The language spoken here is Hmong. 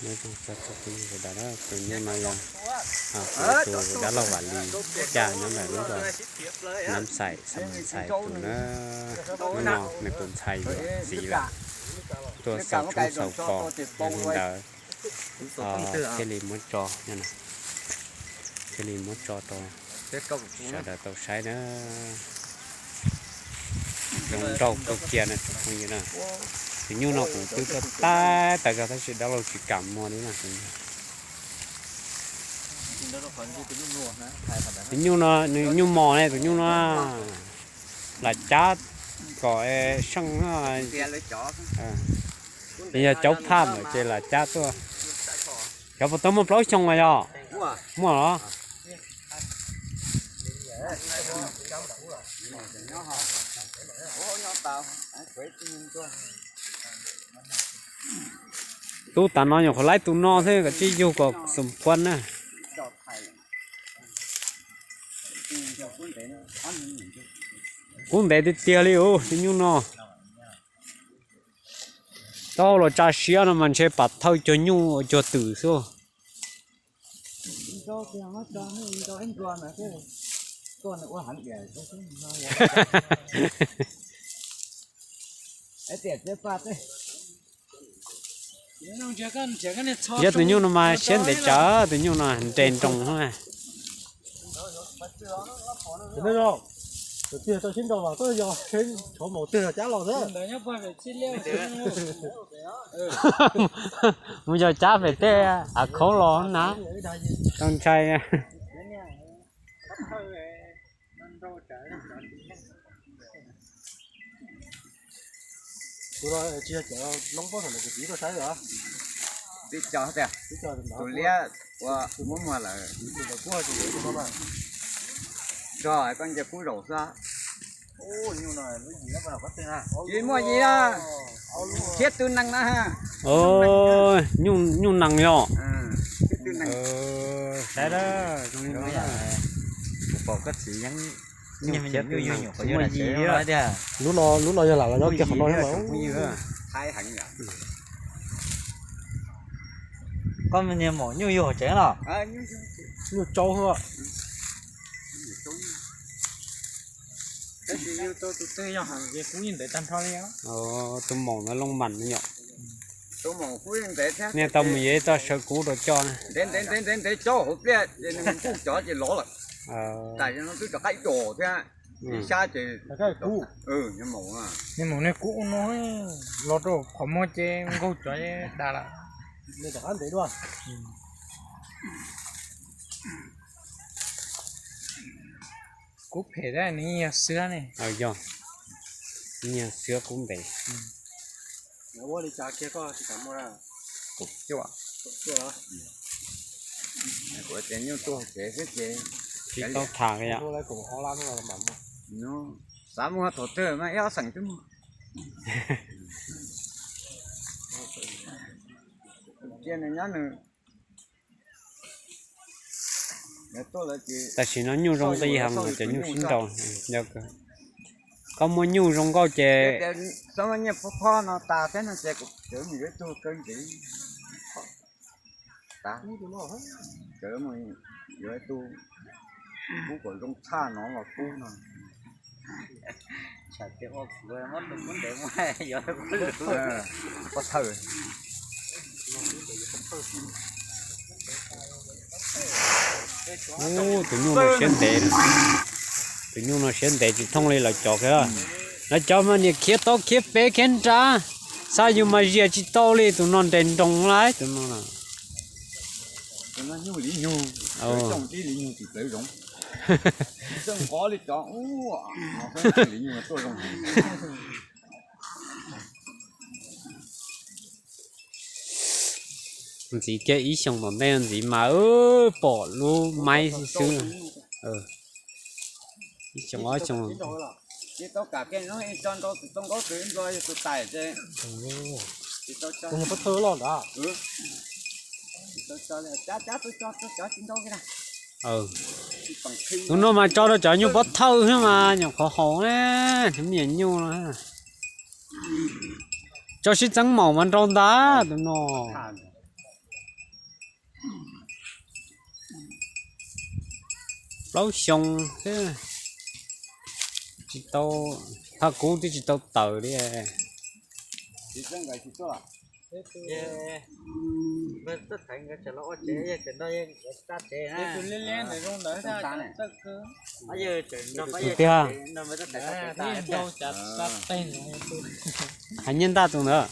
Nyob zoo txog txhua tus sawv daws na, tus nyuj no yog kuv tus dab laug Vam Lis caj nyob ntawm lub zos Nab Xais, xeev Xais tus na. Hnub no nws tus ntxhais yuav txiv lawm, tuaj xaus tshoob xaus kos, yog li ntawd thiaj li muab tso, thiaj li muab tso rau sawv daws tau saib na. Zoo nraug kawg kiag na tsoom phooj ywg na. Tus nyuj no kuv twb tuaj tab tas zog tab sis dab laug tsis kam muag li na. Tus nyuj no nws nyuj mos ne, tus nyuj no lam cab kom seej. Yog caub phaj ntawm ces lam cab tuaj. Cov puas tau muaj plaub xyoo mas yog? Muaj los? Tub tas no nyuam qhuav laib tus no thiab, kom tsij yug kom xum phuab na. Kub ntev tiag tiag li tus nyuj no. Tau los tsa siab no mas ntshe pam thawj cuag nyuj cuag twm xwb. Yog tus nyuj no mas siab ntev tsawv, tus nyuj no nres nroos. Tus tiag tau sib nrau los tuaj yog tshov maum twg cab los xwb. Mus yog cab pem tej av khaub los na, tau ntshai. Tus no tsis yog cov loob pob thaum ntawd kuv txiv tuaj saib lawm. Twb cog tiag, tus liab ua muab muag lawm. Tog koj nce kub zaum xwb. Tsis muaj yis, thiab tw nees na. Nyuj nees yog. Saib, zoo li no, kuv pom koj txiv yeeb nyuj thiab tw nees tsis muaj yis. Lub no, lub no yog lam los nyob kiag qhov no thiab mas. Koj niag maum nyuj yug tsev los? Nyuj tsau. Tab sis yug tau tus twg yog heev ces kub yeej ntev tag nrho li. Tus maum no loo mas yom. Niag tau mus yuav ib txoj saw kub rau coj na. Ntev ntev ntev coj hauv pliaj ces nws npuj cov ces lov lawm. Tais no twb rov qab ib dos thiab, ib sab ces kub. Niag maum niag kub no los rau qhov muag ces nkaug cov dag lawm. Nws rov qab ntev dua. Kub phem thiab nws yeej yog xwab ne. Yog, yeej yog xwab kub ntev. Ua li cas kiag koj tsis kam muag? Kaum cuaj. Kaum cuaj los? Kuv tias nyuj tuag tsev xwb ces tsis tau tham li yom. Xav muag thaum twg mas ib ob xeem twb muag. Cia nws nyob nws. Tam sim no nyuj zoo nqi heev, cov nyuj sib nraus. Koj muaj nyuj zoo nkauj ces, xyov nyiaj pov khob no tas thiab no ces kuv cawv mus yuav ib tug kawg ntxiv. Cawv mus yuav ib tug kub kom zoo tshaj no los kub no. Pov thawj. Ub, tus nyuj no siab ntev, tus nyuj no siab ntev tsis thooj li lawv cov kiag. Lawv cov mas niam khiav tau khiav pem khiav nrad, xa yus mas zias tsis tau li, tus no nres nroos lawm tus no. Tus no nyuj li nyug, coj tib li nyug tsis txawv zoov. Xeeb nqov li cov ub, li nyug tuaj zoo. Ntxiv kiag ib xyoos tom ntej ntxiv mas pom lub maib xwb. Ib xyoos ob xyoos. Tus no mas tso rau cov nyuj pob thawj xwb mas nyuam qhuav haus na, me nyuam nyuj no. Tso sib txeeb maum mas nrau ntag tus no. Plaub xyoo xwb, tsis tau, thaj kub twb tsis tau tawm li. Tus tiag, hais Nyiaj Ntaj tus ntawd.